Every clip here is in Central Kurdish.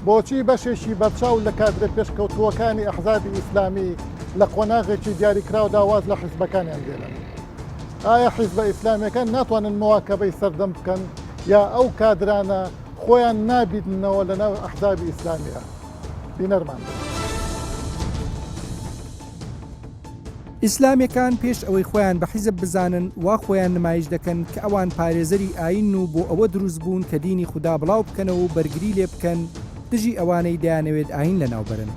بۆچی بەشێکی بەرچاو لە کادرە پێشکەوتووەکانی ئەحزابی ئیسلامی لە قۆناغێکی دیاریکراودا واز لە حیزبەکانیان دێنن؟ ئایا حیزبە ئیسلامیەکان ناتوانن مواکەبەی سەردەم بکەن یا ئەو کادرانە خۆیان نابیننەوە لەناو ئەحزابی ئیسلامیە؟ بینەرمان بن. ئیسلامیەکان پێش ئەوەی خۆیان بە حیزب بزانن وا خۆیان نمایش دەکەن کە ئەوان پارێزەری ئایینن و بۆ ئەوە دروست بوون کە دینی خودا بڵاو بکەنەوە و بەرگری لێ بکەن دژی ئەوانەی دەیانەوێت ئایین لەناو بەرن.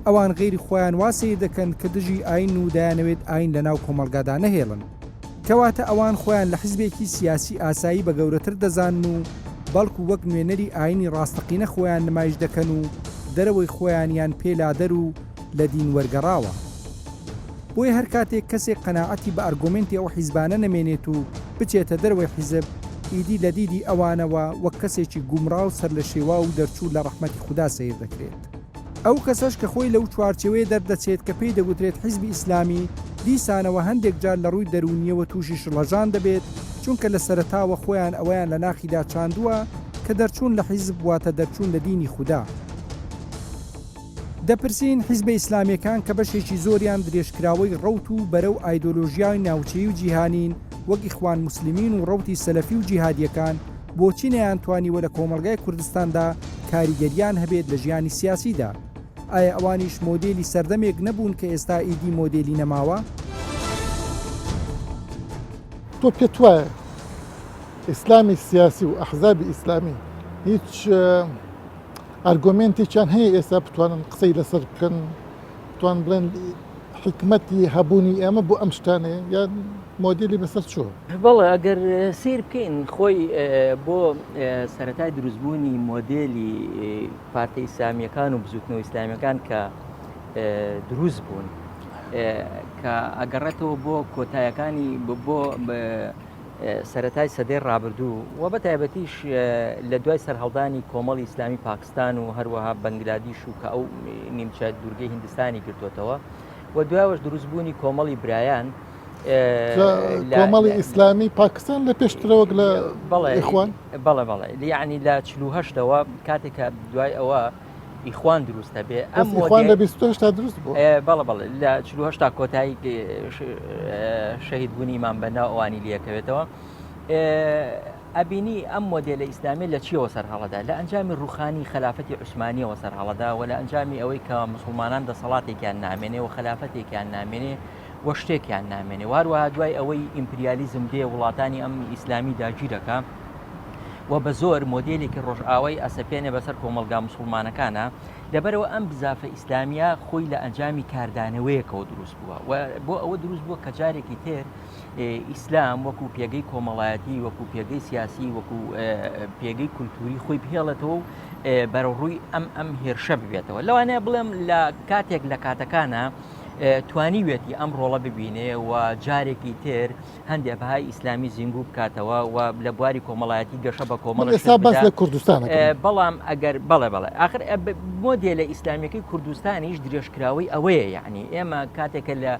ئەوان غەیری خۆیان وا سەیر دەکەن کە دژی ئایینن و دەیانەوێت ئایین لەناو کۆمەڵگادا نەهێڵن. کەواتە ئەوان خۆیان لە حیزبێکی سیاسی ئاسایی بە گەورەتر دەزانن و بەڵکو وەک نوێنەری ئایینی ڕاستەقینە خۆیان نمایش دەکەن و دەرەوەی خۆیانیان پێ لادەر و لە دین وەرگەڕاوە. بۆیە هەر کاتێک کەسێک قەناعەتی بە ئەرگۆمێنتی ئەو حیزبانە نەمێنێت و بچێتە دەرەوەی حیزب، ئیدی لە دیدی ئەوانەوە وەک کەسێکی گومڕا و سەرلەشێواو و دەرچوو لە ڕەحمەتی خودا سەیر دەکرێت. ئەو کەسەش کە خۆی لەو چوارچێوەیە دەردەچێت کە پێی دەگوترێت حیزبی ئیسلامی، دیسانەوە هەندێک جار لە ڕووی دەروونییەوە تووشی شڵەژان دەبێت، چونکە لە سەرەتاوە خۆیان ئەوەیان لە ناخیدا چاندووە کە دەرچوون لە حیزب واتە دەرچوون لە دینی خودا. دەپرسین حیزبە ئیسلامییەکان کە بەشێکی زۆریان درێژکراوەی ڕەوت و بەرە و ئایدۆلۆژیای ناوچەیی و جیهانین وەک ئیخوان موسلمین و ڕەوتی سەلەفی و جیهادییەکان بۆچی نەیانتوانیوە لە کۆمەڵگای کوردستاندا کاریگەریان هەبێت لە ژیانی سیاسیدا؟ ئایا ئەوانیش مۆدێلی سەردەمێک نەبوون کە ئێستا ئیدی مۆدێلی نەماوە؟ تۆ پێتوایە ئیسلامی سیاسی و ئەحزابی ئیسلامی هیچ ئەرگۆمێنتێکیان هەیە ئێستا بتوانن قسەی لەسەر بکەن بتوان بڵێن حیکمەتی هەبوونی ئێمە بۆ ئەم شتانەیە یان مۆدێلی بەسەر چووە؟ بەڵێ ئەگەر سیر بکەین خۆی بۆ سەتای دروستبوونی مۆدێلی پارتە ئیسلامیەکان و بزوتنەوە ئیسلامیەکان کە دروست بوون کە ئەگەڕێتەوە بۆ کۆتایەکانی بۆ سەرەتای سەدەی ڕابردوو و بە تایبەتیش لە دوای سەرهەڵدانی کۆمەڵی ئیسلامی پاکستان و هەروەها بەنگلادیش و کە ئەو نیمچە دوورگەی هیندستانی گرتوتەوە و دوایەوەش دروستبوونی کۆمەڵی برایان کۆمەڵی ئیسلامی پاکستان لە پێشترەوەک لە ئیخوان بەڵێ بەڵێ یعنی لە 1970ەوە کاتێک کە دوای ئەوە ئیخوان دروست دەبێ ئەم ئیخوان لە 28 تا دروست بوو بەڵێ بەڵێ لە 48 تا کۆتایی شەهید بوونی ئیمام بەنا ئەوانی لەکەوێتەوە ئەبینی ئەم مۆدێلە ئیسلامی لە چیەوە سەر هەڵەدا لە ئەنجامی ڕوخانی خەلافەتی عوسمانیەوە سەر هەڵەدا و لە ئەنجامی ئەوەی کە مسلمانان دەسەڵاتێکیان نامێنێ و خەلافەتێکیان نامێنێ و شتێکیان نامێنێ واروەها دوای ئەوەی ئیمپریالیزم دێ وڵاتانی ئەم ئیسلامی داگیرەکە و بە زۆر مۆدێلێکی ڕۆژئاوای ئەسەپێنێ بەسەر کۆمەڵگا مسوڵمانەکانا، لەبەرئەوە ئەم بزافە ئیسلامیە خۆی لە ئەنجامی کاردانەوەیەکەوە دروست بووە و بۆ ئەوە دروست بووە کە جارێکی تر ئیسلام وەکو پێگەی کۆمەڵایەتی وەکو پێگەی سیاسی وەکو پێگەی کولتوری خۆی بهێڵێتەوە و بەرەوڕووی ئەم ئەم هێرشە ببێتەوە لەوانەیە بڵێم لە کاتێک لە کاتەکانە توانیوێتی ئەم ڕۆڵە ببینێ و جارێکی تر هەندێ بەهای ئیسلامی زیندوو بکاتەوە و لە بواری کۆمەڵایەتی گەشە بە کۆمەڵ ئێستا باس لە کوردستان بەڵام ئەگەر بەڵێ بەڵێ ئاخر مۆدێلە ئیسلامیەکەی کوردستانیش درێژکراوەی ئەوەیە یعنی ئێمە کاتێکە لە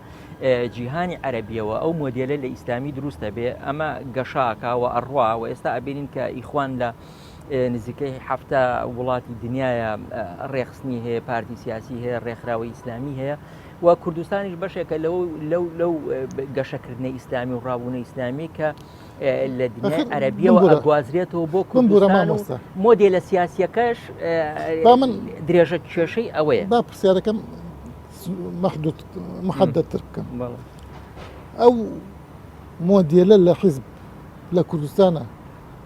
جیهانی عەربیەوە ئەو مۆدێلە لە ئیسلامی دروستە بێ ئەمە گەشاکەوە ئەڕوا و ئێستا ئەبینین کە ئیخوان لە نزیکەی هەفتە وڵاتی دنیاە ڕێخستنی هەیە پارتی سیاسی هەیە ڕێکخراوە ئیسلامی هەیە و کوردستانیش بەشێکە لەو لەو لەو گەشەکردنە ئیسلامی و ڕابوونە ئیسلامی کە لە دنیای عەربیەوە ئەگوازرێتەوە بۆ کوردستان و مۆدێلە سیاسیەکەش من درێژە کێشەی ئەوەیە با پرسیارەکەم محدود محددتر بکەم ئەو مۆدێلە لە حیزب لە کوردستانە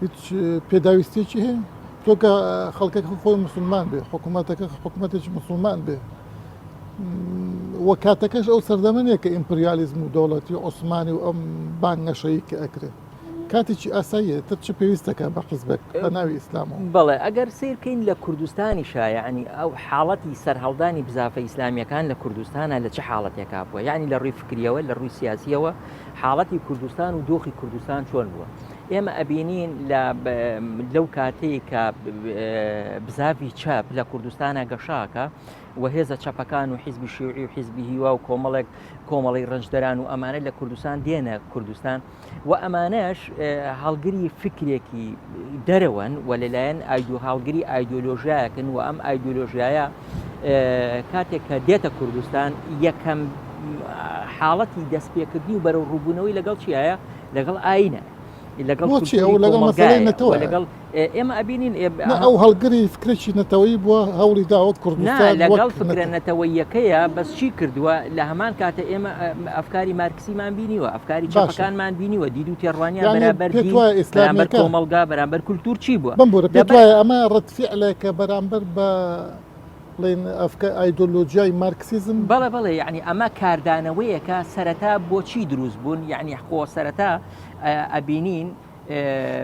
هیچ پێداویستێکی هەیە تۆ کە خەڵکەکە خۆی مسلمان بێ حکوومەتەکە حکوومەتێکی مسلمان بێ و کاتەکەش ئەو سەردەمە نیە کە ئیمپریالیزم و دەوڵەتی عوسمانی و ئەم بانگەشەی کە ئەکرێت کاتێکی ئاساییە تر چ پێویستەکە بە حزبێک بە ناوی ئیسلامەوە؟ بەڵێ ئەگەر سەیر بکەین لە کوردستانیشا یەعنی ئەو حاڵەتی سەرهەڵدانی بزافە ئیسلامیەکان لە کوردستانا لە چ حاڵەتێکا بووە یەعنی لە ڕووی فکریەوە لە ڕووی سیاسیەوە حاڵەتی کوردستان و دۆخی کوردستان چۆن بووە؟ ئێمە ئەبینین لە لەو کاتەی کە بزاڤی چەپ لە کوردستانە گەشاکە و هێزە چەپەکان و حیزبی شیوعی و حیزبی هیوا و کۆمەڵێک کۆمەڵی ڕەنجدەران و ئەمانە لە کوردستان دێنە کوردستان و ئەمانەش هەڵگری فکرێکی دەرەوەن و لەلایەن ئایدۆ هەڵگری ئایدۆلۆژیایەکن و ئەم ئایدۆلۆژیایە کاتێک کە دێتە کوردستان یەکەم حاڵەتی دەستپێکردنی و بەرەو ڕووبوونەوەی لەگەڵ چیایە لەگەڵ ئاینە لەگەڵ بۆچی ئەو لەگەڵ مەسەلەی نەتەوە لەگەڵ ئێمە ئەبینین ئەو هەڵگری فکرێکی نەتەوەیی بووە هەوڵی داوە کوردستان لەگەڵ فکرە نەتەوەیەکەیە بەس چی کردووە لە هەمان کاتە ئێمە ئەفکاری مارکسیمان بینیوە ئەفکاری چەپەکانمان بینیوە دید و تێڕوانیان بەرامبەر بەرامبەر کۆمەڵگا بەرامبەر کولتور چی بووە بمبورە پێت وایە ئەمە ڕەد فیعلێکە بەرامبەر بە بڵێن ئەفکە ئایدۆلۆژیای مارکسیزم؟ بەڵێ بەڵێ یعنی ئەمە کاردانەوەیەکە سەرەتا بۆچی دروست بوون یعنی خۆ سەرەتا ئەبینین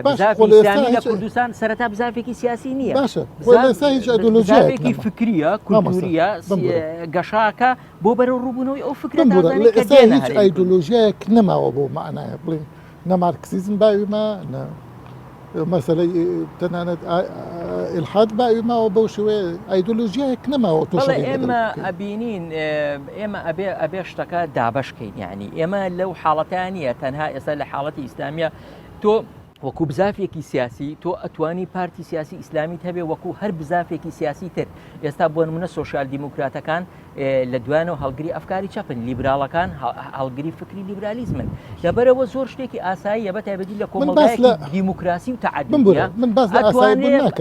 بزافی ئیسلامی لە کوردستان سەرەتا بزافێکی سیاسی نییە باشە هیچ ئایدۆلۆژیایەکی فکریە کولتوریە گەشاکە بۆ بەرەو ڕووبوونەوەی ئەو فکرە هیچ ئایدۆلۆژیایەک نەماوە بۆ معنایە بڵین نە مارکسیزم باوی ما نە مەسەلەی تەنانەت ئیلحاد باوی ماوە بەو شێوەیە ئایدۆلۆژیایەک نەماوە تۆ بەڵێ ئێمە ئەبینین ئێمە ئەبێ ئەبێ شتەکە دابەشکەین یعنی ئێمە لەو حاڵەتە نییە تەنها ئێستا لە حاڵەتی ئیسلامیە تۆ وەکو بزافێکی سیاسی تۆ ئەتوانی پارتی سیاسی ئیسلامیت هەبێ وەکو هەر بزافێکی سیاسی تر ئێستا بۆ نمونە سۆسیال دیموکراتەکان لە دوایانەوە هەڵگری ئەفکاری چەپن، لیبراڵەکان هەڵگری فکری لیبرالیزمن. لەبەرئەوە زۆر شتێکی ئاساییە بە تایبەتی لە کۆمەڵگایەکی دیموکراسی و تەعەدودیە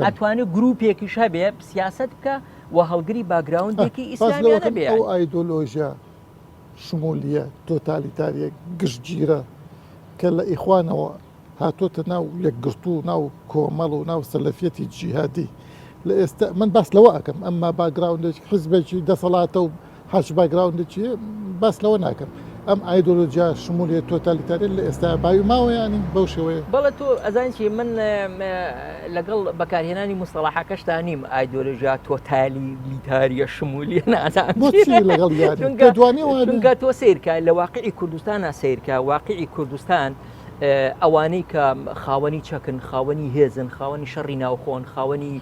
ئەتوانێ گروپێکیش هەبێ سیاسەت بکا و هەڵگری باکگراوندێکی ئیسلامیانە بێ. ئەو ئایدۆلۆژیا شمولیە تۆتالیتاریە گشتگیرە کە لە ئیخوانەوە هاتۆتە ناو یەکگرتوو و ناو کۆمەڵ و ناو سەلەفیەتی جیهادی لە ئێستا من باس لەوە ئەکەم ئەمما باگراوندێکی حزبێکی دەسەڵاتە و هەرچ باگراوندێکی باس لەوە ناکەم ئەم ئایدۆلۆژیا شمولیە تۆتالیتاریە لە ئێستا باوی ماوە یانی بەو شێوەیە. بەڵێ تۆ ئەزانی چی من لەگەڵ بەکارهێنانی مستەڵەحەکەشتا نیم ئایدۆلۆژیا تۆتالیتاریە شمولیە نازانم بۆچی لەگەڵ یانی چونکە چونکە تۆ سەیرکە لە واقعی کوردستانا سەیرکە واقعی کوردستان ئەوانەی کە خاوەنی چەکن خاوەنی هێزن خاوەنی شەڕی ناوخۆن خاوەنی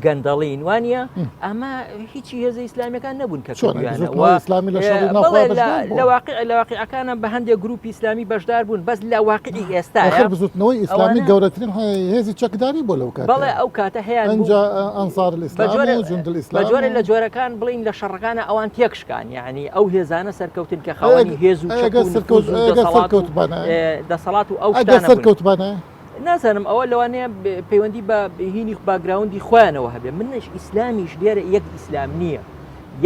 گەندەڵین وانە ئەمە هیچی هێزە ئیسلامیەکان نەبوون کە ئیسلامی لە واقع لە واقعەکانە بە هەندێک گروپی ئیسلامی بەشدار بوون بەس لە واقعی ئێستا بزوتنەوەی ئیسلامی گەورەترین هێزی چەکداری بۆ لەو کات بەڵێ ئەو کاتە هەیە ئەنسار جۆرە لە جۆرەکان بڵین لە شەڕەکانە ئەوان تێکشکان یعنی ئەو هێزانە سەرکەوتن کە خاوەنی هێز و چەک و نفوز و دەسەڵات و دەسەڵات و ئەو شتانە بوون. سەرکەوتبانە نازانم ئەوە لەوانەیە پەیوەندی بە هینی باگراوندی خۆیانەوە هەبێ منش ئیسلامیش لێرە یەک ئیسلام نییە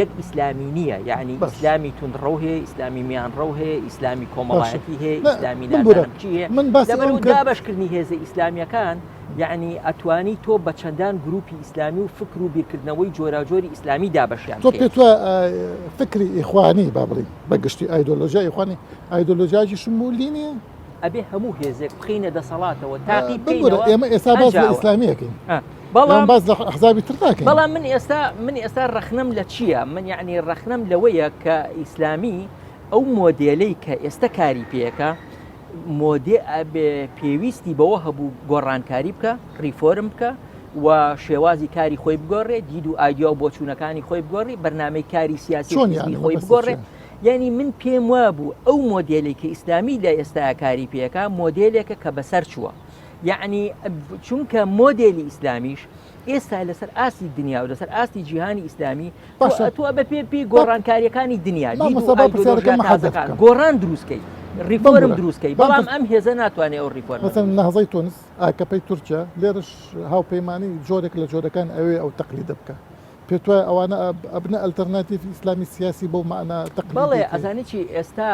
یەک ئیسلامی نییە یعنی ئیسلامی توندڕەو هەیە ئیسلامی میانڕەو هەیە ئیسلامی کۆمەڵایەتی هەیە ئیسلامی نازانم چی هەیە من باسی لەبەر ئەوەم کرد دابەشکردنی هێزە ئیسلامیەکان یەعنی ئەتوانی تۆ بە چەندان گروپی ئیسلامی و فکر و بیرکردنەوەی جۆراوجۆری ئیسلامی دابەشیان تۆ بکەی. پێت وایە فکری ئیخوانی با بڵێین بە گشتی ئایدۆلۆژیای ئیخوانی ئایدۆلۆژیایەکی شمولی نییە؟ ئەبێ هەموو هێزێک بخەینە دەسەڵاتەوە تاقی ببورە بکەینەوە ئێمە ئێستا باس لە ئەنجا ئەوە. ئیسلامی ئەکەین بەڵام باس لە ئەحزابی تر ناکەین. بەڵام من ئێستا من ئێستا ڕەخنەم لە چییە؟ من یەعنی ڕەخنەم لەوەیە کە ئیسلامی ئەو مۆدێلەی کە ئێستا کاری پێکە مۆدێ پێویستی بەوە هەبوو گۆڕانکاری بکە، ڕیفۆرم بکە و شێوازی کاری خۆی بگۆڕێ، دید و ئایدیا و بۆچوونەکانی خۆی بگۆڕی، بەرنامەی کاری سیاسی و حیزبی خۆی بگۆڕێ. یانی من پێم وابوو ئەو مۆدێلەی کە ئیسلامی لە ئێستایا کاری پێکا مۆدێلێکە کە بەسەر چووە. یەعنی چونکە مۆدێلی ئیسلامیش ئێستا لەسەر ئاستی دنیا و لەسەر ئاستی جیهانی ئیسلامی باشە تۆ بە پێ پێی گۆڕانکاریەکانی دنیا مامۆستا با پرسیارەکەم محدد بکەم. گۆڕان دروستکەی ڕیفۆرم بمبورە. دروستکەی با بەڵام پرس- ئەم هێزە ناتوانێت ئەو ڕیفۆرمە مەسەلەن نەهزەی تونس ئاکەپەی تورکیا لێرەش هاوپەیمانی جۆرێک لە جۆرەکان ئەوێ ئەو تەقلیدە بکە پێت وایە ئەوانە ئەبنە ئەلتەرناتیفی ئیسلامی سیاسی بەو مەعنا بەڵێ تەقلیدیەکەی؟ ئەزانی چی ئێستا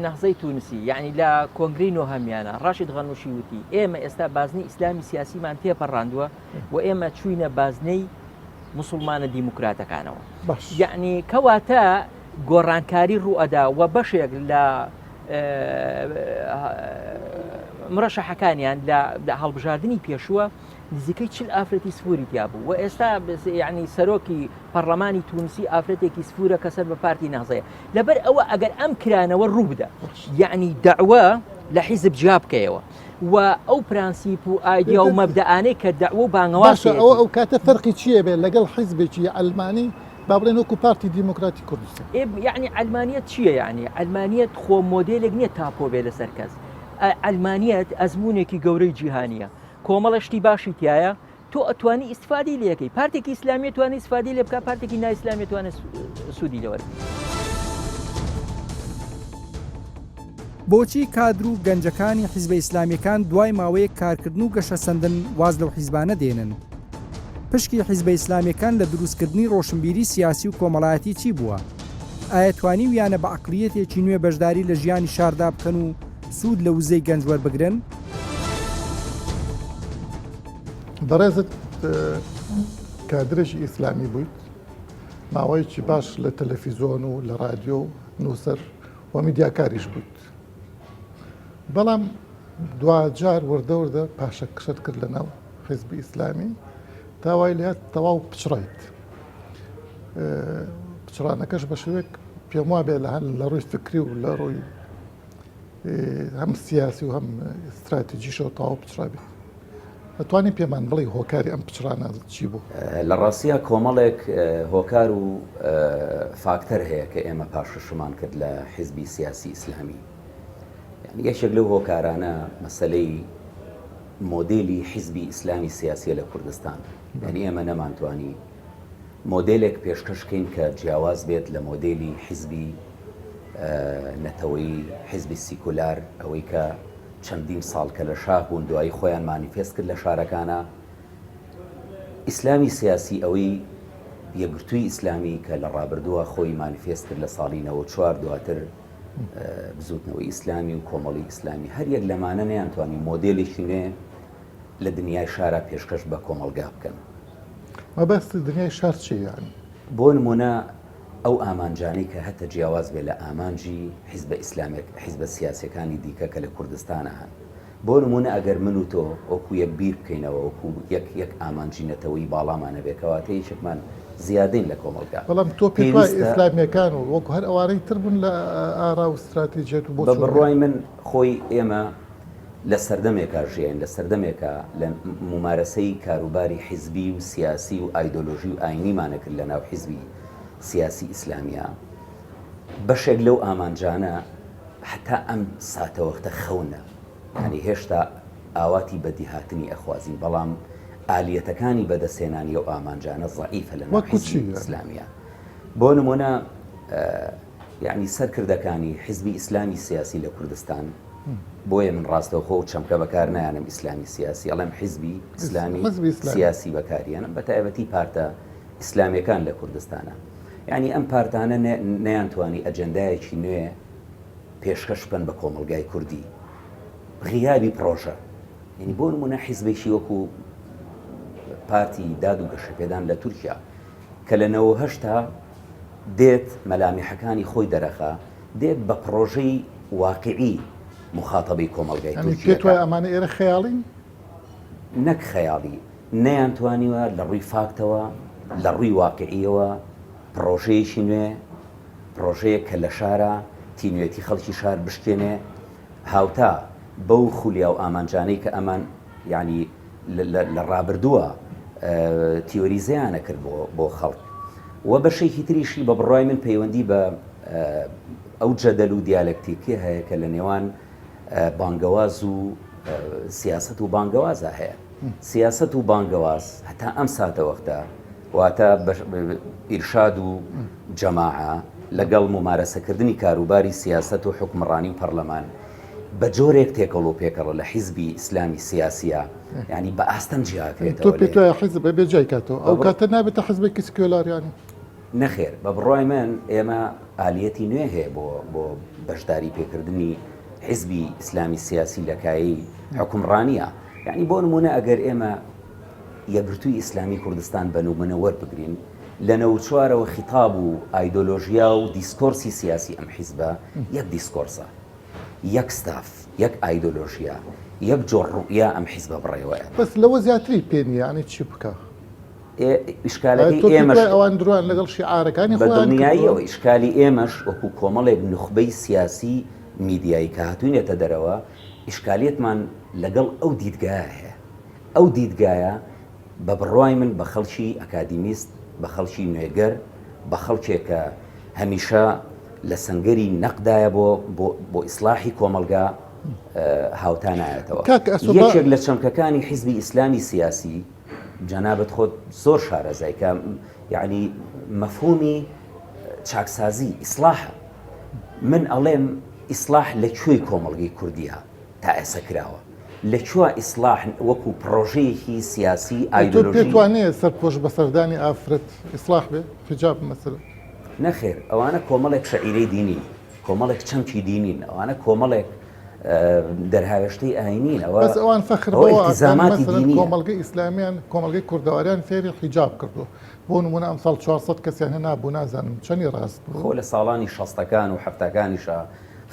نەهزەی تونسی یعنی لە کۆنگرەی نۆهەمیانە ڕاشید غەنوشی وتی ئێمە ئێستا بازنەی ئیسلامی سیاسیمان تێپەڕاندووە و ئێمە چوینە بازنەی مسلمانە دیموکراتەکانەوە یعنی کەواتە گۆڕانکاری ڕوئەدا و بەشێک لە مرەشەحەکانیان لە هەڵبژاردننی پێشووە نزیکەی چل ئافرەتی سفوری تیا بوو و ئێستا یعنی سەرۆکی پەرلەمانی تونسی ئافرەتێکی سفورە کە سەر بە پارتی نازەیە لەبەر ئەوە ئەگەر ئەم کرانەوە ڕوو بدە یعنی داوە لە حیزب جیا بکەیەوە. و ئەو پرەنسیپ و ئایدیا و مەبدەئانەی کە دەعوە و بانگەواز باشە ئەوە ئەو کاتە فەرقی چییە بێت لەگەڵ حیزبێکی عەلمانی با بڵێن وەکو پارتی دیموکراتی کوردستان؟ ئێ یەعنی عەلمانیەت چییە یەعنی عەلمانیەت خۆ مۆدێلێک نییە تاپۆ بێ لەسەر کەس عەلمانیەت ئەزموونێکی گەورەی جیهانییە کۆمەڵە شتی باشی تایە تۆ ئەتوانی ئیسفادەی لەکەی پارتێکی ئیسلامی توانی ئیسفادەی لێ بکە پارتێکی نائیسلامی توانێت سوودی لەوەر بۆچی کادر و گەنجەکانی حیزبە ئیسلامیەکان دوای ماوەیەک کارکردن و گەشەسەندن واز لەو حیزبانە دێنن؟ پشکی حیزبە ئیسلامیەکان لە دروستکردنی ڕۆشنبیری سیاسی و کۆمەڵایەتی چی بووە؟ ئایا توانیویانە بە عەقڵیەتێکی نوێ بەشداری لە ژیانی شاردا بکەن و سوود لە وزەی گەنج وەربگرن؟ بەڕێزت کادرێکی ئیسلامی بوویت، ماوەیەکی باش لە تەلەفیزۆن و لە ڕادیۆ و نووسەر و میدیاکاریش بوویت، بەڵام دواجار وردە وردە پاشەکشەت کرد لەناو حیزبی ئیسلامی تا وای لێهات تەواو پچڕایت. پچڕانەکەش بە شێوەیەک پێم وابێ لە هەن لە ڕووی فکری و لە ڕووی هەم سیاسی و هەم استراتیجیشەوە تەواو پچڕابێت. ئەتوانی پێمان بڵێی هۆکاری ئەم پچڕانە چی بوو؟ لە ڕاستیا کۆمەڵێک هۆکار و فاکتەر هەیە کە ئێمە پاشەکشەمان کرد لە حیزبی سیاسی ئیسلامی. یانی یەکێک لەو هۆکارانە مەسەلەی مۆدێلی حیزبی ئیسلامی سیاسیە لە کوردستان. یانی ئێمە نەمانتوانی مۆدێلێک پێشکەش کەین کە جیاواز بێت لە مۆدێلی حیزبی نەتەوەیی، حیزبی سیکولار، ئەوەی کە چەندین ساڵ کە لە شاخ بوون دوایی خۆیان مانیفێست کرد لە شارەکانا. ئیسلامی سیاسی ئەوەی یەکگرتووی ئیسلامی کە لە ڕابردووە خۆی مانیفێست کرد لە ساڵی 94 دواتر بزوتنەوەی ئیسلامی و کۆمەڵی ئیسلامی هەر یەک لەمانە نەیانتوانی مۆدێلێکی نوێ لە دنیای شارا پێشکەش بە کۆمەڵگا بکەن. مەبەست دنیای شار چیە یانی؟ بۆ نمونە ئەو ئامانجانەی کە هەتە جیاواز بێ لە ئامانجی حیزبە ئیسلامیەک حیزبە سیاسیەکانی دیکە کە لە کوردستانا هەن. بۆ نمونە ئەگەر من و تۆ وەکو یەک بیر بکەینەوە وەکو یەک یەک ئامانجی نەتەوەیی باڵامان هەبێ کەواتە یەکێکمان زیادەین لە کۆمەڵگا. بەڵام تۆ پێت وایە پێویستە. ئیسلامیەکان و وەکو هەر ئەوانەی تر بوون لە ئارا و ستراتیجیەت و بە بۆچوونیان؟ بڕوای من خۆی ئێمە لە سەردەمێکا ژیاین، لە سەردەمێکا لە مومارەسەی کاروباری حیزبی و سیاسی و ئایدۆلۆژی و ئاینیمان ئەکرد لە ناو حیزبی سیاسی ئیسلامیا، بەشێک لەو ئامانجانە هەتا ئەم ساتەوەختە خەونە، یانی هێشتا ئاواتی بەدیهاتنی ئەخوازین، بەڵام ئالیەتەکانی بەدەستهێنانی ئەو ئامانجانە زەعیفە لە ناو حیزبی ئیسلامیا. بۆ نمونە یەعنی سەرکردەکانی حیزبی ئیسلامی سیاسی لە کوردستان، بۆیە من ڕاستەوخۆ ئەو چەمکە بەکار نایەنم ئیسلامی سیاسی، ئەڵێم حیزبی ئیسلامی سیاسی بەکاریەنم، بە تایبەتی پارتە ئیسلامیەکان لە کوردستانە. یەعنی ئەم پارتانە نەیانتوانی ئەجێندایەکی نوێ پێشکەش بکەن بە کۆمەڵگای کوردی. غیابی پڕۆژە. یەعنی بۆ نمونە حیزبێکی وەکو پارتی داد و گەشەپێدان لە تورکیا کە لە 98 تا دێت مەلامیحەکانی خۆی دەرەخا، دێت بە پڕۆژەی واقیعی موخاتەبەی کۆمەڵگای تورکی پێت وایە ئەمانە ئێرە خەیاڵین؟ نەک خەیاڵی، نەیانتوانیوە لە ڕووی فاکتەوە، لە ڕووی واقیعییەوە پڕۆژەیەکی نوێ، پڕۆژەیەک کە لە شارا تینوێتی خەڵکی شار بشکێنێ، هاوتا بەو خولیا و ئامانجانەی کە ئەمان یانی لە ڕابردووە تیۆریزەیان ئەکرد بۆ خەڵک و بەشێکی تریشی بە بڕوای من پەیوەندی بە ئەو جەدەل و دیالەکتیکیە هەیە کە لە نێوان بانگەواز و سیاسەت و بانگەوازا هەیە. سیاسەت و بانگەواز هەتا ئەم ساتەوەختە واتە ئیرشاد و جەماعە لەگەڵ مومارەسەکردنی کاروباری سیاسەت و حوکمڕانی و پەڕلەمان بە جۆرێک تێکەڵ و پێکەڵە لە حیزبی ئیسلامی سیاسیە یانی بە ئاستەم جیاکرێتەوە تۆ پێت وایە حیزب ئەبێ جیای کاتەوە ئەو کاتە نابێتە حیزبێکی سکیۆلار یانی؟ نەخێر بە بڕوای من ئێمە ئالیەتی نوێ هەیە بۆ بۆ بەشداری پێکردنی حیزبی ئیسلامی سیاسی لە کایەی حوکمڕانیە یانی بۆ نمونە ئەگەر ئێمە یەکگرتووی ئیسلامی کوردستان بە نمونە وەربگرین لە نەوەوچوارەوە خیتاب و ئایدۆلۆژیا و دیسکۆرسی سیاسی ئەم حیزبە یەک دیسکۆرسە یەک ستاف یەک ئایدۆلۆژیا یەک جۆر ڕوئیا ئەم حیزبە بڕێوە ئەبا. بەس لەوە زیاتری پێ نییە یانی چی بکا؟ ئێ ئیشکالەکەی ئێمەش ئەوان درۆیان لەگەڵ شیعارەکانی خۆیان کردووە. بە دڵنیاییەوە ئیشکالی ئێمەش وەکوو کۆمەڵێک نوخبەی سیاسی میدیایی کە هاتووینەتە دەرەوە. ئیشکالیەتمان لەگەڵ ئەو دیدگایە هەیە. ئەو دیدگایە بە بڕوای من بە خەڵکی ئەکادیمیست، بە خەڵکی نوێگەر، بە خەڵکێک کە هەمیشە لە سەنگەری نەقدایە بۆ بۆ ئیسڵاحی کۆمەڵگا هاوتا نایەتەوە. کاک ئاسۆ با. یەکێک لە چەمکەکانی حیزبی ئیسلامی سیاسی، جەنابت خۆت زۆر شارەزای کە یەعنی مەفهومی چاکسازی، ئیسڵاحە. من ئەڵێم ئیسڵاح لە کوێی کۆمەڵگەی کوردییە تا ئێسە کراوە؟ لە کوێ ئیسڵاح وەکو پڕۆژەیەکی سیاسی ئەی تۆ ئایدۆلۆژی. پێت وانیە سەرپۆش بەسەردانی ئافرەت ئیسڵاح بێ؟ حیجاب مەسەلەن. نەخێر ئەوانە کۆمەڵێک شەعیرەی دینین، کۆمەڵێک چەمکی دینین، ئەوانە کۆمەڵێک دەرهاوێشتەی ئاینین، ئەوە بەس ئەوان فەخر ئەوە بەوە ئەکەن ئیلتیزاماتی مەسەلەن دینیە. کۆمەڵگەی ئیسلامیان کۆمەڵگەی کوردەواریان فێری حیجاب کردووە بۆ نموونە ئەمساڵ 400 کەسیان هێنابوو نازانم چەنی ڕاست بوو. خۆ لە ساڵانی شەستەکان و حەفتاکانیشا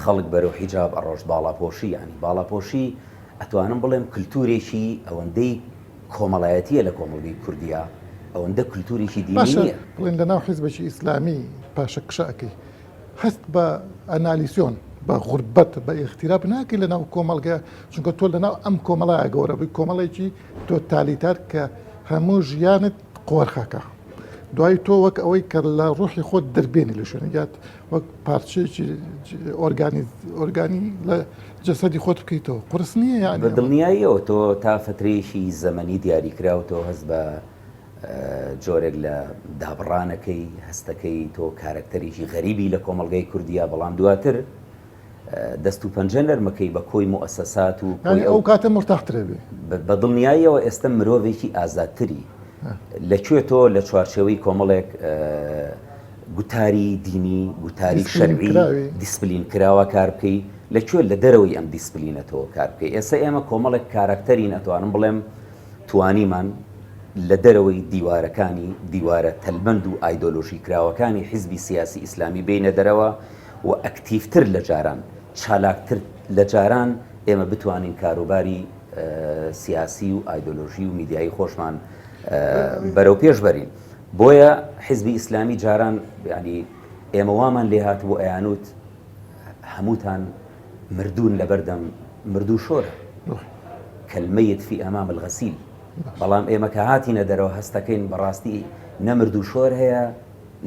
خەڵک بەرەو حیجاب ئەڕۆشت باڵاپۆشی یانی باڵاپۆشی ئەتوانم بڵێم کلتورێکی ئەوەندەی کۆمەڵایەتیە لە کۆمەڵگەی کوردیا ئەوەندە کلتورێکی دینی باشە نیە. بڵێن لەناو حیزبێکی ئیسلامی پاشەکشە ئەکەی هەست بە ئەنالیسیۆن بە غوربەت بە ئیغتیراب ناکەی لەناو کۆمەڵگە چونکە تۆ لەناو ئەم کۆمەڵایە گەورە بووی کۆمەڵێکی تۆتالیتار کە هەموو ژیانت قۆرخەکە دوای تۆ وەک ئەوەی کە لە ڕوحی خۆت دەربێنی لە شوێنێک وەک پارچەیەکی ئۆرگانی ئۆرگانی لە جەسەدی خۆت بکەیتەوە قورس نییە یانی بە دڵنیاییەوە تۆ تا فترەیەکی زەمەنی دیاریکراو تۆ هەست بە جۆرێک لە دابڕانەکەی هەستەکەی تۆ کارەکتەرێکی غەریبی لە کۆمەڵگای کوردیا بەڵام دواتر دەست و پەنجە نەرمەکەی بە کۆی موئەسەسات و کۆی یانی ئەو کاتە مورتاحترە بێ. بە دڵنیاییەوە ئێستە مرۆڤێکی ئازادتری. لە کوێ تۆ لە چوارچێوەی کۆمەڵێک گوتاری دینی، گوتاری شەرعی، دیسپلین کراوە کار بکەی، لە کوێ لە دەرەوەی ئەم دیسپلینە تۆ کار بکەی. ئێستە ئێمە کۆمەڵێک کاراکتەرین ئەتوانم بڵێم توانیمان لە دەرەوەی دیوارەکانی دیوارە تەلبەند و ئایدۆلۆژی کراوەکانی حیزبی سیاسی ئیسلامی بێینە دەرەوە و ئەکتیڤتر لە جاران، چالاکتر لە جاران ئێمە بتوانین کاروباری سیاسی و ئایدۆلۆژی و میدیایی خۆشمان بەرەو پێش بەرین. بۆیە حیزبی ئیسلامی جاران یانی ئێمە وامان لێ هاتبوو ئەیانوت هەمووتان مردوون لەبەردەم مردوو شۆرە کالمیت فی امام الغسیل بەڵام ئێمە کە هاتینە دەرەوە هەستەکەین بەڕاستی نە مردوو شۆر هەیە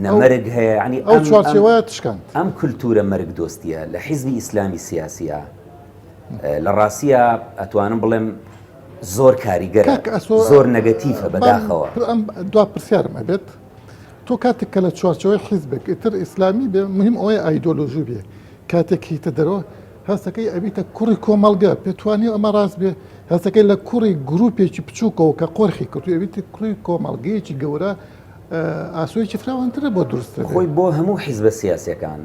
نە مەرگ هەیە یعنی ئەو چوارچێوەیە تشکاند. ئەم کولتوورە مەرگ دۆستیە لە حیزبی ئیسلامی سیاسیە لە ڕاستیا ئەتوانم بڵێم زۆر کاریگەرە کاک ئەسۆ زۆر نەگەتیفە بەداخەوە. ئەم دوا پرسیارم ئەبێت تۆ کاتێک کە لە چوارچێوەی حیزبێک ئیتر ئیسلامی بێ مهم ئەوەیە ئایدۆلۆژی بێ کاتێک هیتە دەرەوە هەستەکەی ئەبیتە کوڕی کۆمەڵگە پێتوانیە ئەمە ڕاست بێ هەستەکەی لە کوڕی گروپێکی بچووکەوە کە قۆرخی کردو ئەبیتە کوڕی کۆمەڵگەیەکی گەورە ئاسۆیەکی فراوانترە بۆ دروست دەبێت. خۆی بۆ هەموو حیزبە سیاسیەکان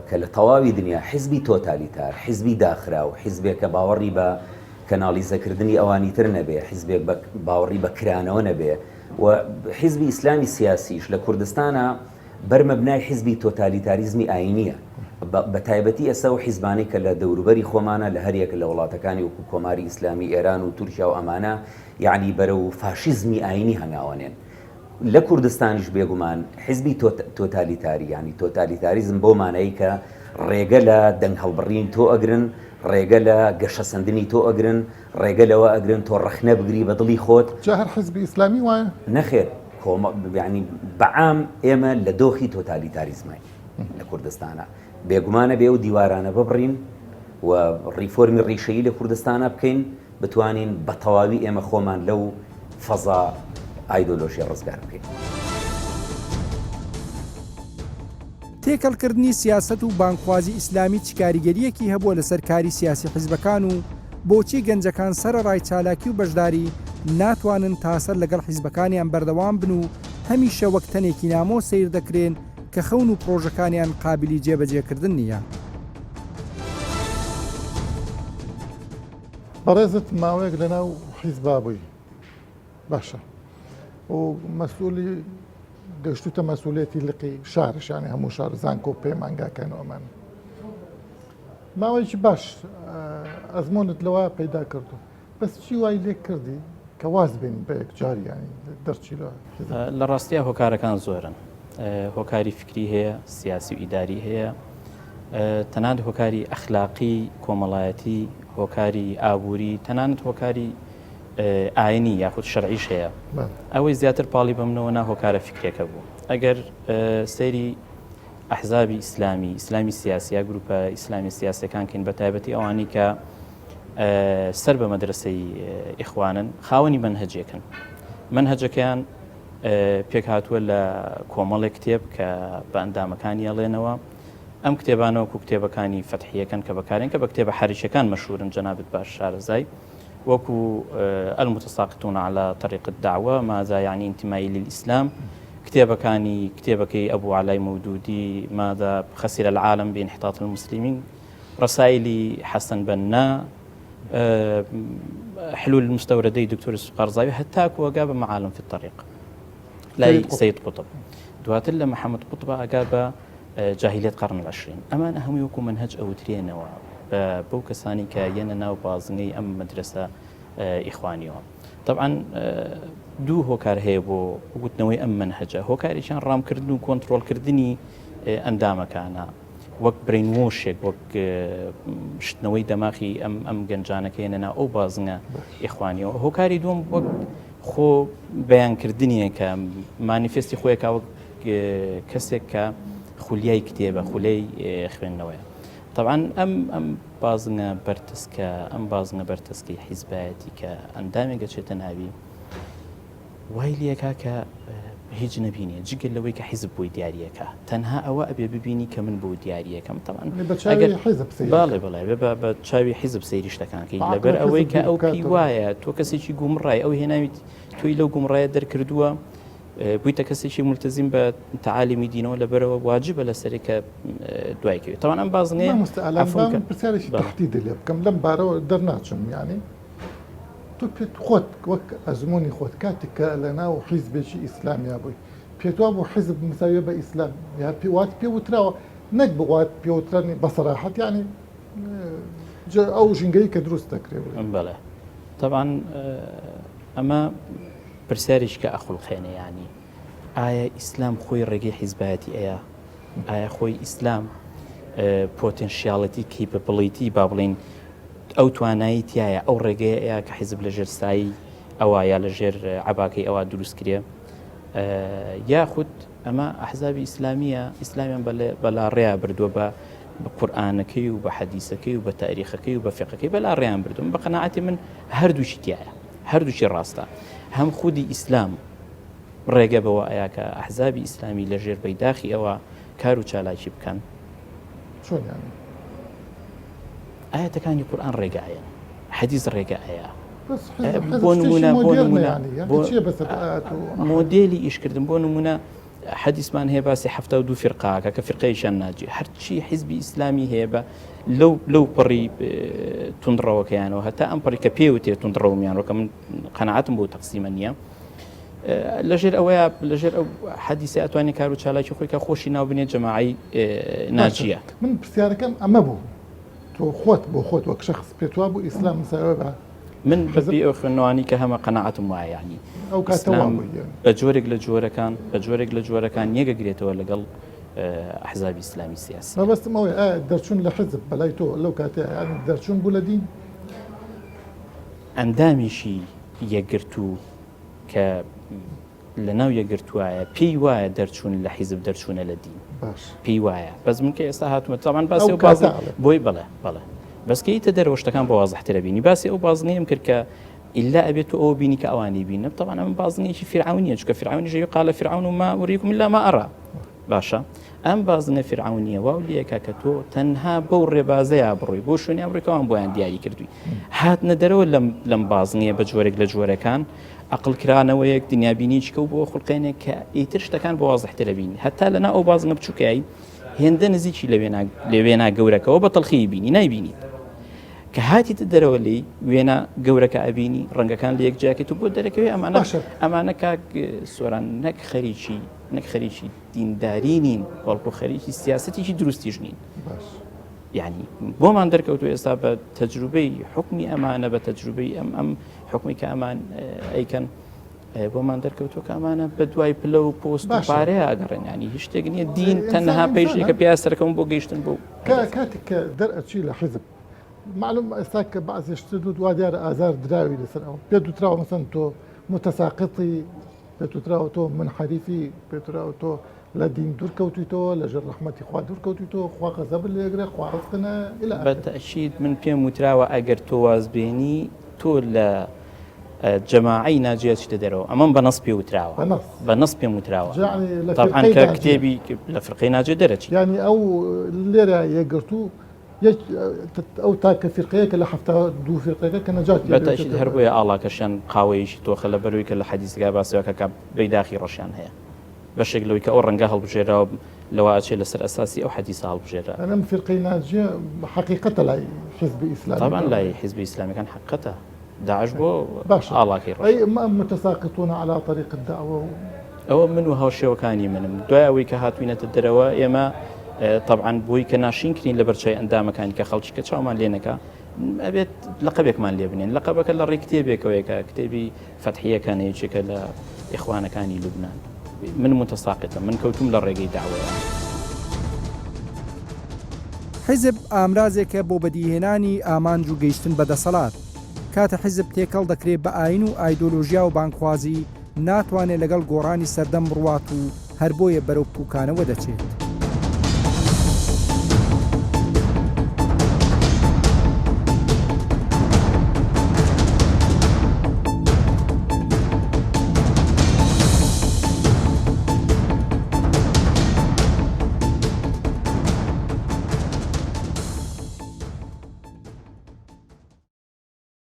کە لە تەواوی دنیا حیزبی تۆتالیتار، حیزبی داخراو، حیزبێک کە باوەڕی بە کەناڵیزەکردنی ئەوانی تر نەبێ، حیزبێک بە باوەڕی بە کرانەوە نەبێ و حیزبی ئیسلامی سیاسیش لە کوردستانا بەر مەبنای حیزبی تۆتالیتاریزمی ئایینیە بە تایبەتی ئێستا ئەو حیزبانەی کە لە دەوروبەری خۆمانە لە هەریەک لە وڵاتەکانی وەکو کۆماری ئیسلامی ئێران و تورکیا و ئەمانە یەعنی بەرەو فاشیزمی ئایینی هەنگاوەنێن. لە کوردستانیش بێگومان حیزبی تۆتالیتاری یانی تۆتالیتاریزم بەو مانایی کە ڕێگە لە دەنگ هەڵبڕین تۆ ئەگرن، ڕێگە لە گەشەسەندنی تۆ ئەگرن، ڕێگە لەوە ئەگرن تۆ ڕەخنە بگری بە دڵی خۆت. جا هەر حیزبی ئیسلامی وایە؟ نەخێر کۆمە یانی بە عام ئێمە لە دۆخی تۆتالیتاریزماین لە کوردستانا. بێگومان ئەبێ ئەو دیوارانە ببڕین و ڕیفۆرمی ڕیشەیی لە کوردستانا بکەین. بتوانین بە تەواوی ئێمە خۆمان لەو فەزا ئایدۆلۆژیە ڕزگار بکەین. تێکەڵکردنی سیاسەت و بانگخوازی ئیسلامی چ کاریگەرییەکی هەبووە لەسەر کاری سیاسی حیزبەکان و بۆچی گەنجەکان سەرەڕای چالاکی و بەشداری ناتوانن تاسەر لەگەڵ حیزبەکانیان بەردەوام بن و هەمیشە وەک تەنێکی نامۆ سەیر دەکرێن کە خەون و پڕۆژەکانیان قابیلی جێبەجێکردن نییە؟ بەڕێزت ماوەیەک لەناو حیزبا بووی باشە و مەسئولی گەشتوتە مەسئولێتی لقی شارشانی هەموو شار زانکۆ پەیمانگاکان و ئەمان ماوەیەکی باش ئەزمونت لەوە پەیدا کردو بەس چی وای لێ کردی کە واز بێن بە یەکجار یانی دەرچی لە حیزب؟ لە ڕاستیا هۆکارەکان زۆرن هۆکاری فکری هەیە سیاسی و ئیداری هەیە تەنانەت هۆکاری ئەخلاقی کۆمەڵایەتی. هۆکاری ئابووری تەنانەت هۆکاری ئاینی یاخود شەرعیش هەیە ئەوەی زیاتر پاڵی بەمنەوە نا هۆکارە فکرەکە بوو ئەگەر سەیری ئەحزابی ئیسلامی ئیسلامی سیاسی یا گروپە ئیسلامی سیاسەکان کەین بە تایبەتی ئەوانی کە سەر بە مەدرسەی ئیخوانن خاوەنی مەنهەجێکن مەنهەجەکەیان پێکهاتووە لە کۆمەڵێک کتێب کە بە ئەندامەکانی ئەڵێنەوە ئەم کتێبانە وەکو کتێبەکانی فەتحیەکەن کە بەکارێن کە بە کتێبە حەرشەکان مەشهورن جەنابت باش شارەزای وەکو المتساقطون على طريق الدعوة ماذا يعني انتمائي للإسلام کتێبەکانی کتێبەکەی ئەبو عەلای مەودودی ماذا خسر العالم بانحطاط المسلمين رسائلی حەسەن بەننا حلول المستوردەی دکتۆر قەرزاوی هەتاکو ئەگا بە معالم في الطريق لای سید قطب دواتر لە محەممەد قوتبە ئەگا بە جاهلیت قرن العشرین ئەمانە هەمووی وەکو منهج ئەوترێنەوە بەو کەسانی کە یەنە ناو بازنەی ئەم مەدرسە ئیخوانیەوە طبعا دوو هۆکار هەیە بۆ وتنەوەی ئەم منهجە هۆکارێکیان ڕامکردن و کۆنتترۆلکردنی ئەندامەکانە وەک brainwash ێک وەک شتنەوەی دەماخی ئەم ئەم گەنجانەکە یەنە ناو ئەو بازنە ئیخوانیەوە هۆکاری دووەم وەک خۆ بەیانکردنیەکە مانیفێستی خۆیەکە وەک کەسێک کە خولیای کتێبە خولیای خوێندنەوەیە طبعا ئەم ئەم بازنە بەرتەسکە ئەم بازنە بەرتەسکی حیزبایەتی کە ئەندامێک گەچێتە ناوی وای لێکا کە هیچ نەبینێ جگە لەوەی کە حیزب بۆی دیاریەکە تەنها ئەوە ئەبێ ببینی کە من بۆ دیاریەکەم تەوان ئەگەر حیزب بەڵێ بەڵێ بێ بە چاوی حیزب سەیری شتەکانکەی لەبەر ئەوەی کە ئەو پێی وایە تۆ کەسێکی گومڕای ئەو هێناویت تۆی لەو گومڕایە دەرکردووە بوویتە کەسێکی ملتزیم بە تەعالیمی دینەوە لەبەرەوە واجبە لەسەری کە دوای کەوێت تەوان ئەم بازنەیە پرسیارێکی تەحدیدی لێ بکەم لەم بارەوە دەرناچم یعنی تۆ پێت خۆت وەک ئەزموونی خۆت کاتێک کە لە ناو حیزبێکی ئیسلامیا بووی پێت وابوو حیزب مساویە بە ئیسلام یا پێ وات پێ وتراوە نەک بوات پێ وترانی بە سەراحەت یعنی ئەو ژینگەی کە دروست دەکرێت بەڵێ طبعا ئەمە پرسیارێکی کە ئەخوڵقێنێ یانی ئایا ئیسلام خۆی ڕێگەی حیزبایەتی ئەیا؟ ئایا خۆی ئیسلام potentiality capability با بڵین ئەو توانایی تایە ئەو ڕێگەیە ئەیا کە حیزب لە ژێر سایی ئەوە یا لە ژێر عباکەی ئەوە دروست کرێ یاخود ئەمە ئەحزابی ئیسلامیە ئیسلامیان بەلا ڕێیا بردووە بە بە قورئانەکەی و بە حەدیسەکەی و بە تاریخەکەی و بە فقەکەی بەلا ڕێیان بردوم بە قەناعەتی من هەردووکی تایە هەردووکی ڕاستە هەم خودی ئیسلام ڕێگە بەوە ئەیا کە ئەحزابی ئیسلامی لە ژێر بەیداخی ئەوە کار و چالاکی بکەن. چۆن یانی؟ ئایەتەکانی قورئان ڕێگە ئەیەن، حەدیس ڕێگە ئەیا. بەس حیزب حیزب بۆ شتێکی نموونە بۆ مۆدێرنە نموونە یانی یانی بۆ چییە بەسەر ئایەت و ئەحادیس؟ مۆدێلی ئیشکردن بۆ نموونە حەدیسمان هەیە باسی 72 فیرقە ئەکا کە فیرقەیەکیان ناجی هەرچی حیزبی ئیسلامی هەیە بە لەو لەو پەڕی توندڕەوەکەیانەوە هەتا ئەم پەڕی کە پێوتێ توندڕەو میانڕەو کە من قەناعەتم بۆ تەقسیمە نییە لەژێر ئەوەیە لەژێر ئەو حەدیسە ئەتوانێت کار و چالاکی خۆی کە خۆشی ناو بنێت جەماعی ناجیە من پرسیارەکەم ئەمە بوو تۆ خۆت بۆ خۆت وەک شخص پێت وابوو ئیسلام مساوی بە من بەپێی ئەو خوێندنەوانی کە هەمە قەناعەتم وایە یعنی ئەو کاتە ئیسلام وابوو یعنی. بە جۆرێک لە جۆرەکان بە جۆرێک لە جۆرەکان یەکەگرێتەوە لەگەڵ ئەحزابی ئیسلامی سیاسی. مەبەستم ئەوەیە ئایا دەرچوون لە حزب بەلای تۆ لەو کاتەیە یعنی دەرچوون بوو لە دین؟ ئەندامێکی یەکگرتوو کە لەناو یەکگرتووایە پێی وایە دەرچوون لە حیزب دەرچوونە لە دین باش پێی وایە بەس من کە ئێستا هاتومە تاوان باسی ئەو ئەو بازنە کاتە ئەڵێم. بۆی بەڵێ بەڵێ بەس کە ئیتە دەرەوە شتەکان بە وازحترە بینی باسی ئەو بازنەیەم کرد کە ئیلا ئەبێت تۆ ئەوە بینی کە ئەوانی بینن تەبعەن ئەمە بازنەیەکی فیرعەونیە چونکە فیرعەونیش ئەوی قالە فیرعەون و ما ئوریکم الا ما ئەرا باشە ئەم بازنە فیرعەونیە واو لێکا کە تۆ تەنها بەو ڕێبازەیا بڕۆی بۆ شوێنیان بڕۆی کە ئەوان بۆیان دیاری کردووی هاتنە دەرەوە لەم لەم بازنەیە بە جۆرێک لە جۆرەکان عەقڵ کرانەوەیەک دنیابینیی کەو بۆ خوڵقێنێک کە ئیتر شتەکان بۆ وازحترە بینی هەتا لەنا ئەو بازنە بچووکایی هێندە نزیکی لە وێنا لە وێنا گەورەکەەوە بە تەڵخی بینی نایبینیت کە هاتیتە دەرەوە لێی وێنا گەورەکە ئەبینی ڕەنگەکان لە یەک جیاکەیت و بۆ دەرەکەوێ ئەمانە باشە. ئەمانە کاک سۆران نەک خەریکی نەک خەریکی دینداری نین بەڵکو خەریکی سیاسەتێکی دروستیش نین باش یعنی بۆمان دەرکەوتو ئێستا بە تەجروبەی حکمی ئەمانە بە تەجروبەی ئەم ئەم حکمی کە ئەمان ئەیکەن بۆمان دەرکەوتووە کە ئەمانە بە دوای پلە و پۆست و باشە. پارەیە ئەگەڕێن ینی هیچ شتێک نییە دین ئینسان تەنها ئینسانە. پێشێکە پیا سەرکەون بۆ گەیشتن بۆ کە کاتێک کە دەرئەچی لە حیزب. معلوم ئێستا کە بەعزێ شتت وت وا دیارە ئازار دراوی لەسەر ئەوە پێت وتراوە مەسەن تۆ متساقطی پێت وتراوە تۆ منحەریفی پێت وتراوە تۆ لە دین دوور کەوتویتەوە لە ژێر ڕەحمەتی خوا دوور کەوتویتەوە خوا غەزەبت لێگرێ خوا ڕزق نە الى بە آخر. تەئکید من پێم وتراوە ئەگەر تۆ واز بێنی تۆ لە جەماعەی ناجیە چیتە دەرەوە ئەمەم بە نەس پێ وتراوە بە نەس بە نەس پێم وتراوە یعنی لە طبعا فیرقەی کە ناجیە. کتێبی لە فرقەی ناجیە دەرەچی یعنی ئەو لێرە یەکگرتوو یەک ئەو تاکە فیرقەیە کە لە 72 فیرقەکە کە نەجاتی بە تەئکید هەر بۆیە ئاڵاکەشیان قاوەیەکی تۆخە لە بەروی کە لە حەدیسەکە باسی کە کە بەیداخی ڕەشیان هەیە بەشێک لەوەی کە ئەو ڕەنگە هەڵبژێراوە لەوە ئەچێ لەسەر ئەساسی ئەو حەدیسە هەڵبژێرا. ئەم فیرقەی ناجیە حەقیقەتە لای حیزبی ئیسلامی. تەبعەن لای حیزبی ئیسلامیەکان حەقیقەتە. داعش بۆ باشە ئاڵاکەی ڕەشە. ئەی ئەم متساقطون علی طریق الدعوە و. ئەوە من و هاوشێوەکانی منم. دوای ئەوەی کە هاتوینەتە دەرەوە ئێمە تەبعەن بۆی کە ناشین کرین لەبەر چای ئەندامەکانی کە خەڵکی کە چاومان لێ نەکا ئەبێت لەقەبێکمان لێ بنێن. لەقەبەکە لە ڕێی کتێبێکەوەیە کە کتێبی فەتحییەکانە یەکێکە لە ئیخوانەکانی لوبنان. من متساقطم، من کەوتوم لە ڕێگەی دەعوەیە. حیزب ئامرازێکە بۆ بەدیهێنانی ئامانج و گەیشتن بە دەسەڵات. کاتە حیزب تێکەڵ دەکرێ بە ئایین و ئایدۆلۆژیا و بانگخوازی، ناتوانێ لەگەڵ گۆڕانی سەردەم بڕوات و هەر بۆیە بەرەو پووکانەوە دەچێت.